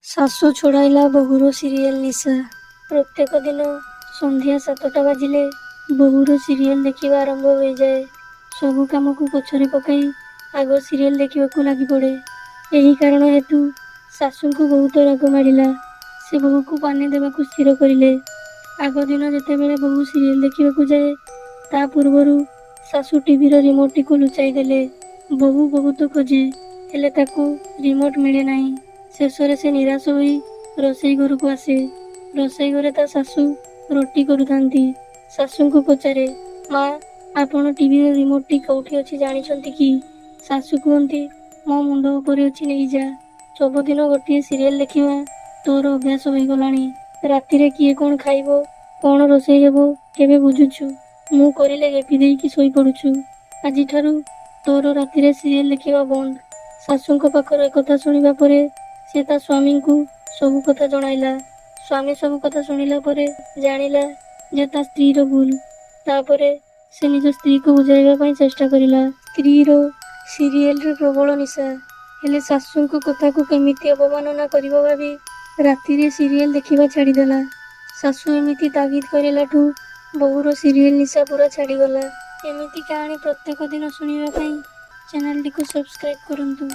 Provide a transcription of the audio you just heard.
ଶାଶୁ ଛଡ଼ାଇଲା ବୋହୂର ସିରିଏଲ ନିଶା। ପ୍ରତ୍ୟେକ ଦିନ ସନ୍ଧ୍ୟା 7ଟା ବାଜିଲେ ବୋହୂର ସିରିଏଲ ଦେଖିବା ଆରମ୍ଭ ହୋଇଯାଏ। ସବୁ କାମକୁ ପଛରେ ପକାଇ ଆଗ ସିରିଏଲ ଦେଖିବାକୁ ଲାଗିପଡ଼େ। ଏହି କାରଣ ହେତୁ ଶାଶୁଙ୍କୁ ବହୁତ ରାଗ ମାଡ଼ିଲା। ସେ ବୋହୂକୁ ପାନେ ଦେବାକୁ ସ୍ଥିର କରିଲେ। ଆଗ ଦିନ ଯେତେବେଳେ ବୋହୂ ସିରିଏଲ ଦେଖିବାକୁ ଯାଏ, ତା ପୂର୍ବରୁ ଶାଶୁ ଟିଭିର ରିମୋଟଟିକୁ ଲୁଚାଇ ଦେଲେ। ବୋହୂ ବହୁତ ଖୋଜେ, ହେଲେ ତାକୁ ରିମୋଟ ମିଳେ ନାହିଁ। ଶେଷରେ ସେ ନିରାଶ ହୋଇ ରୋଷେଇ ଘରକୁ ଆସେ। ରୋଷେଇ ଘରେ ତା ଶାଶୁ ରୁଟି କରୁଥାନ୍ତି। ଶାଶୁଙ୍କୁ ପଚାରେ, ମା, ଆପଣ ଟିଭିର ରିମୋଟଟି କୋଉଠି ଅଛି ଜାଣିଛନ୍ତି କି? ଶାଶୁ କୁହନ୍ତି, ମୋ ମୁଣ୍ଡ ଉପରେ ଅଛି, ନେଇଯା। ସବୁଦିନ ଗୋଟିଏ ସିରିଏଲ ଦେଖିବା ତୋର ଅଭ୍ୟାସ ହୋଇଗଲାଣି। ରାତିରେ କିଏ କ'ଣ ଖାଇବ, କ'ଣ ରୋଷେଇ ହେବ କେବେ ବୁଝୁଛୁ? ମୁଁ କରିଲେ ଗେପି ଦେଇକି ଶୋଇପଡ଼ୁଛୁ। ଆଜିଠାରୁ ତୋର ରାତିରେ ସିରିଏଲ ଦେଖିବା ବନ୍ଦ। ଶାଶୁଙ୍କ ପାଖରୁ ଏକଥା ଶୁଣିବା ପରେ ସେ ତା ସ୍ୱାମୀଙ୍କୁ ସବୁ କଥା ଜଣାଇଲା। ସ୍ୱାମୀ ସବୁ କଥା ଶୁଣିଲା ପରେ ଜାଣିଲା ଯେ ତା ସ୍ତ୍ରୀର ଭୁଲ। ତାପରେ ସେ ନିଜ ସ୍ତ୍ରୀକୁ ବୁଝାଇବା ପାଇଁ ଚେଷ୍ଟା କରିଲା। ସ୍ତ୍ରୀର ସିରିଏଲରେ ପ୍ରବଳ ନିଶା, ହେଲେ ଶାଶୁଙ୍କ କଥାକୁ କେମିତି ଅବମାନନା କରିବ ଭାବି ରାତିରେ ସିରିଏଲ ଦେଖିବା ଛାଡ଼ିଦେଲା। ଶାଶୁ ଏମିତି ତାଗିଦ କରିଲାଠୁ ବୋହୂର ସିରିଏଲ ନିଶା ପୁରା ଛାଡ଼ିଗଲା। ଏମିତି କାହାଣୀ ପ୍ରତ୍ୟେକ ଦିନ ଶୁଣିବା ପାଇଁ ଚ୍ୟାନେଲଟିକୁ ସବସ୍କ୍ରାଇବ କରନ୍ତୁ।